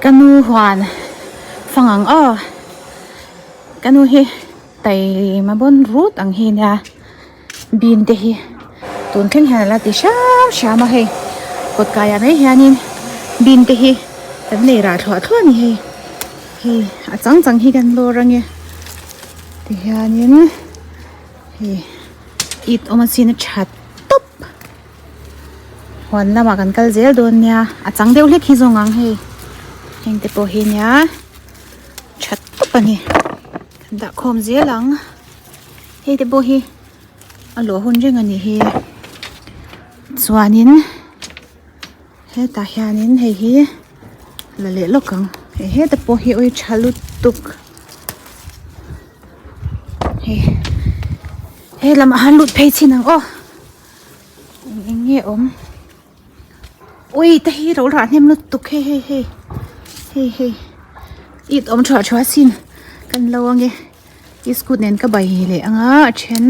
Ka nu huan fang ang aw ka nu hi taima bawn rut ang hi nia bean te hi tun thleng hian a la ti hram hram a hei kawt kaiah mai hianin bean te hi kan nei rah thluah thluah a ni hei hei a chang chang hi kan lawr ange tihianin hei it awm a chin a tha tawp. Huan lamah kan kal zel dawn nia a chang deuh hlek hi zawng ang hei heng te pawh hi nia tha tawp a ni kan dah khawm zel ang hei te pawh hi a luah hun reng a nih hi chuanin hetah hianin hei hi la leh lawk ang hei heta pawh hi awi tha lutuk hei he lamah han lut phei chhin ang aw. Eng eng nge awm ui te hi ro rah hnem lutuk hei hei hei hei hei it awm thuah thuah sin kan lo ange iskut nen ka bai leh anga a then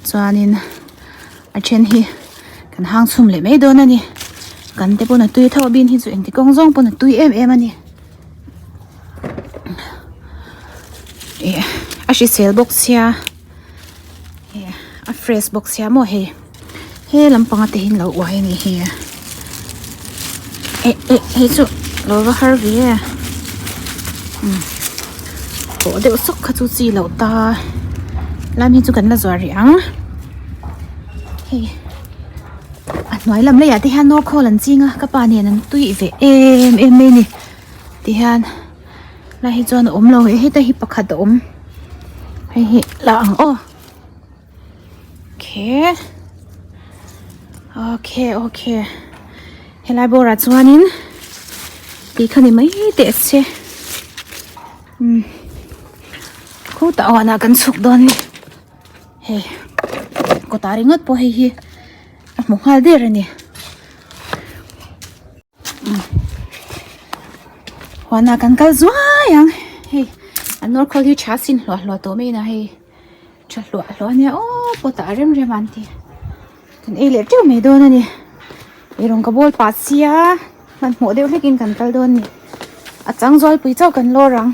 chuanin a then hi kan hang chhum leh mai dawn a ni kan te pawn a tui tho a bin hi chu engti kawng zawng pawn a tui em em a ni ih a hrisel bawk sia. A fresh bawk sia maw hei he lampanga te hi an lo uai a nih hi eh eh hei chu lo va har ve e umm tawh deuh sawk kha chu chi loh ta lam hi chu kan la zuar rih ang hei a hnuai lam leiah te hian nawr khawl an ching a ka pa nen an tui ve em em mai a ni tihian. Lai hi chuan a awm lo e heta hi pakhat a awm hei hi la ang aw okay okay okay helai bawrah chuanin tih kha ni mai teh se umm khutah huanah kan chhuk dawn ni hei kawtah ringawt pawh hei hi a hmu nghal der a ni. Huanah kan kal zuai ang hei an nawr khawl hi tha sin hluah hluah tawh mai in a hei tha hluah hluah ania aw pot ah rem rem an ti kan ei leh teuh mai dawn a ni eirawng ka bawl pah sia hmanhmawh deuh hlek in kan kal dawn a ni a chang zual pui chauh kan lawr ang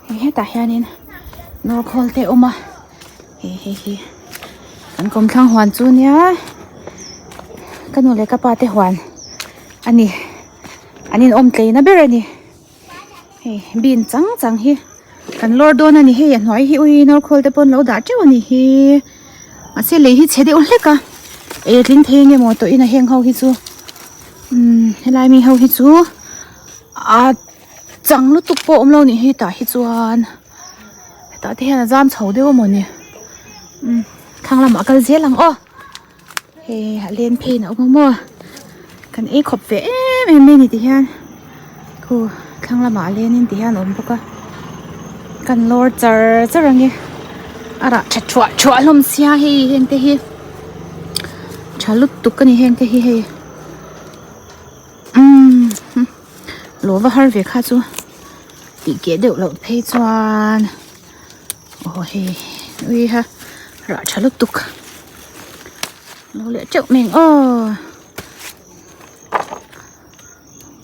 hei hetah hianin nawr khawl te a awm a hei hei hi kan kawmthlang huan chu nia ka nu leh ka pa te huan a ni an inawm tleina ber a ni hei bean chang chang hi kan lawr dawn a ni hei a hnuai hi ui nawr khawl te pawh an lo dah teuh a ni hi mahse lei hi chhe deuh hlek a ei tling thei nge maw tawh in a heng ho hi chu umm helai mi ho hi chu a. Chang lutuk pawh awm lo nih hi tah hi chuan hetah te hian a zam chho deuh a mawni umm thlang lamah kal zel ang aw hei a len pheiin a awm a maw kan ei khawp ve em em mai a ni ti hian khu thlang lamah a len in ti hian a awm bawk a kan lawr char char ang e a rah tha thuah thuah hlawm sia hei heng te hi tha lutuk a ni heng te hi hei umm. Lo va har ve kha chu tih keh deuh loh phei chuan aw hei ui ha rah tha lutuk lo leh teuh mai ang aw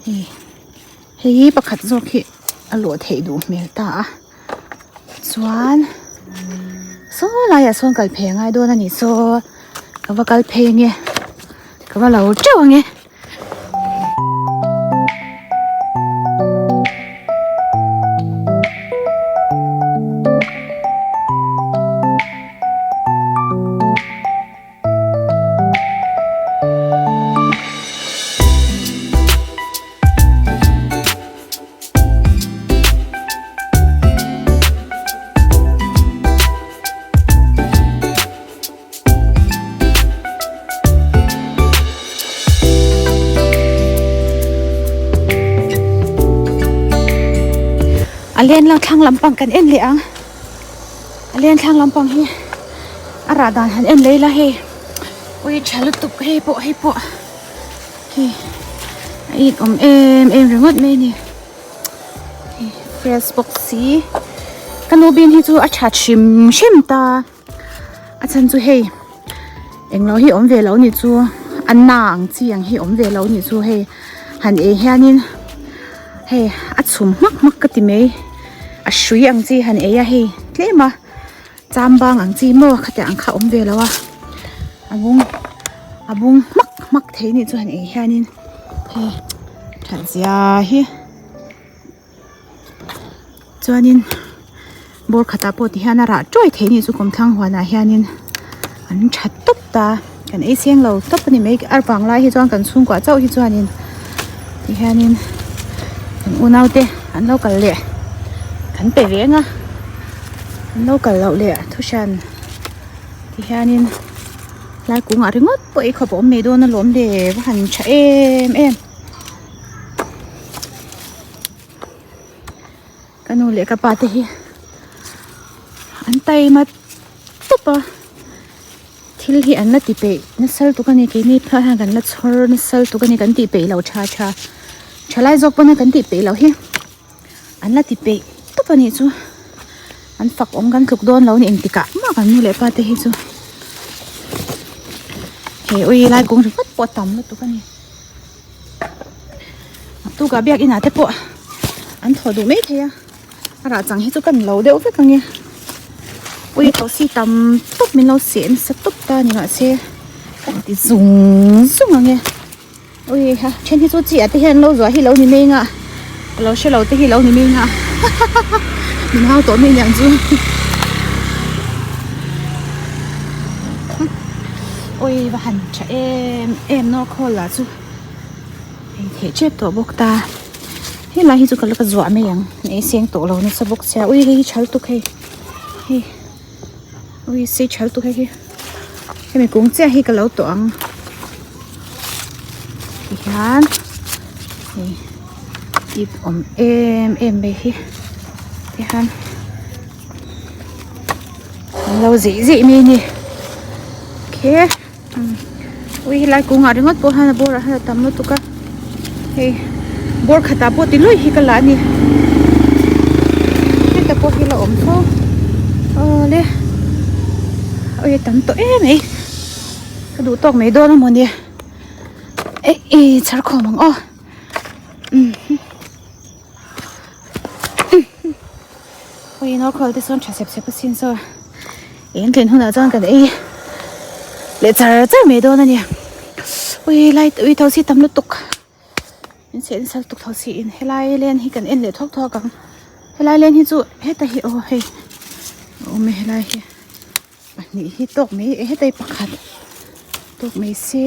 hei hei hi pakhat zawk hi a luah theih duh hmel ta a chuan saw laiah sawn kal phei a ngai dawn a nih saw ka va kal phei ange ka va lo teuh ange. A len lang thlang lampang kan en leh ang a len thlang lampang hi a rah dan han en leh ila hei ui tha lutuk hei pawh hei pawh hei a it awm em em ringawt mai a ni hei fresh bawk si ka nu bin hi chu a tha hrim hrim ta. A chhan chu hei englo hi awm ve lo ni chu a na ang chi ang hi awm ve lo ni chu hei Han ei hianin hei a chhum hmak hmak ka ti mai a hrui ang chi han ei a hei tlem a chambang ang chi maw khatiang ang kha a awm ve lo a a bung a bung hmak hmak thei nih chu han ei hianin hei that zia hi chuanin bawr khatah pawh ti hian a rah ṭuai thei nih chu kawmthlang huanah hianin an ṭha tawp ta kan ei seng lo tawp a ni mai ar vang lai hi chuan kan chhungkua chauh hi chuanin ti hianin kan unau te an lo kal leh kan pe ve ang a an lo kal loh leh thu hran ti hianin lai kungah ringawt pawh ei khawp a awm mai dawn alawm le va han ṭha em em. Ka nu leh ka pa te hi an taima tawp a thil hi an la ti peih nasa lutuk a ni keini phah hian kan la chhawr nasa lutuk a ni kan tih peih loh tha tha thalai zawk pawn a kan tih peih loh hi an la ti peih tawp a nih chu an fak awm kan tluk dawn lo a ni engtikah mah kan nu leh pa te hi chu he ui lai kawng ringawt pawh a tam lutuk a ni. Tukah biak inah te pawh an thaw duh mai thei a a rah chang hi chu kan lo deuh vek ang e ui tho si tam tawp min lo seh nasa tawp ta ni mahse kan ti zung zung ang e ui ha then hi chu chi ah te hian an lo zuah hi lo ni mai ang a ka lo hre lo te hi lo ni mai ang a min hau tawh mai aniang chu ui va han tha em em nawr khawl lah chu. Hei theh tep tawh bawk ta helai hi chu ka la ka zuah mai ang ei seng tawh lo nasa bawk sia ui hei hi thal tuk hei hei ui sei thal tuk hei hi hemi kung chiah hi ka lo tawh ang tihian hei ip awm em em mai hi tihian an lo zeih zeih mai a ni okay. Ui helai kungah ringawt pawh hian a bawrah hian a tam lutuk a hei bawr khatah pawh ti luih hi ka la a ni heta pawh hi la awm fo awle ui a tam tawh em mai ka duh tawk mai dawn a mawni eh eh chhar khawm ang aw Ui nawr te sawn tha sep sep asin saw eng tlin hunah chuan kan ei leh char char mai dawn a ni ui lai ui tho si tam lutuk in chhe in sal tuk tho si in helai len hi kan en leh thawk thawk ang helai len hi chu heta hi aw hei a awm e helai hi pahnih hi tawk mai e heta hi pakhat tawk mai se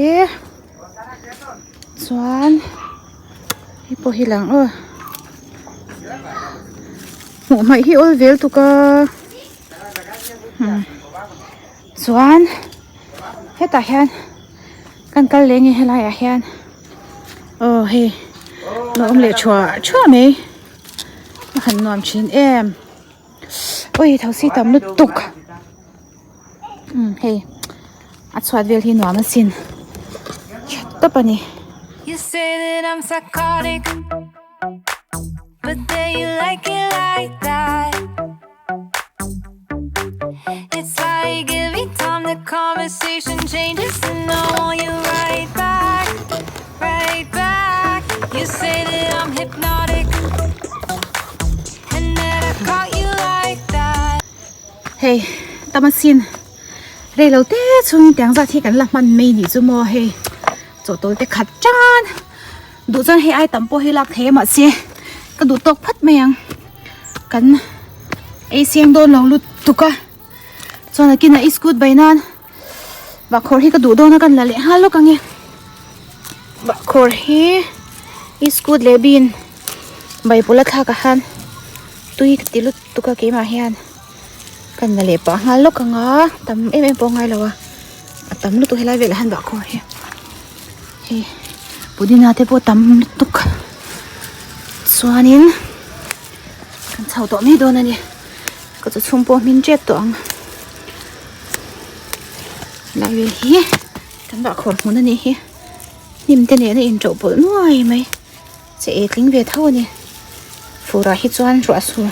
chuan hei pawh hi lang aw hmuh hmaih hi awl vel tuk a chuan hetah hian kan kal leh nge helai ah hian aw hei lo awm leh thuah thuah mai a han nuam thin em. Ui thosi tam lutuk umm hei a chhuat vel hi nuam asin tha tawp a ni. You say that I'm psychotic But then you like it like that It's like every time the conversation changes And I want you right back, right back You say that I'm hypnotic Hei tamasin rei lo te chhungin tiang zat hi kan la hman mai nih chu maw hei chawhtawl te khat tan duh chuan hei ai tam pawh hi lak thei a mahse ka duh tawk phat mai ang kan ei siam dawn lo lutuk a chuan a kinah i scoot bai nan bahkhawr hi ka duh dawn a kan la leh nghal lawk ang e bahkhawr hi i scoot leh bean Baibul a thlak ah hian tui ka ti lutuk a keimah hian kan la leh pah nghal lawk ang a tam em em pawh a ngai lo a a tam lutuk helai velah hian bahkhawr hi hei pudina te pawh tam lutuk chuanin kan chho tawh mai dawn a ni ka chu chhung pawh hmin tep tawh ang helai vel hi kan bahkhawr hmun a nih hi hnim te nen a inṭo pawlh nuai mai. Che e tling ve tho a ni. Furah hi chuan ruah sur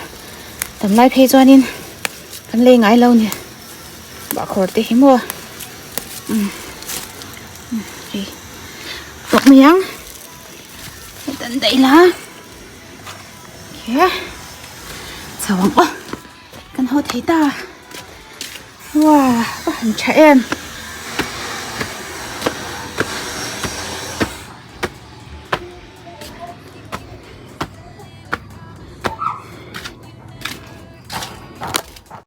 tam lai phei chuanin kan lei ngai lo ni. Bahkhawr te hi maw umm hei tawk mai ang. Tan daih la okay chho ang aw kan haw thei ta wow ka han tha em.